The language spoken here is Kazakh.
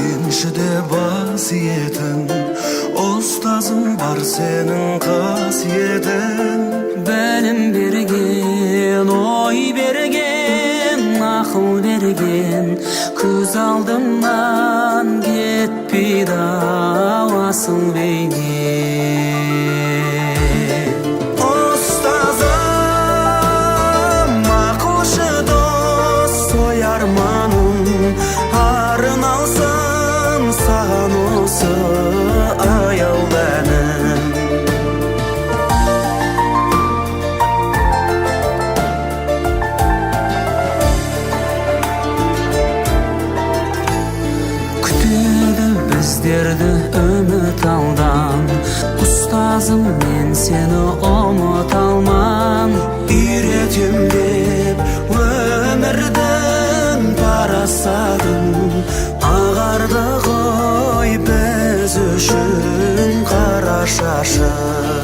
Сүйінші де бас иетін ұстазың бар, сенің қасиетің. Білім берген, ой берген, ақыл берген, көз алдымнан кетпейді ау асыл бейне. Ұстазым, ақылшы дос, ой арманым арналсын саған осы аяулы әнім. Күтеді біздерді үміт алдан, ұстазым, мен сені ұмыта алман. Үйретем деп өмірдің парасатын, ағарды ғой біз үшін қара шашың.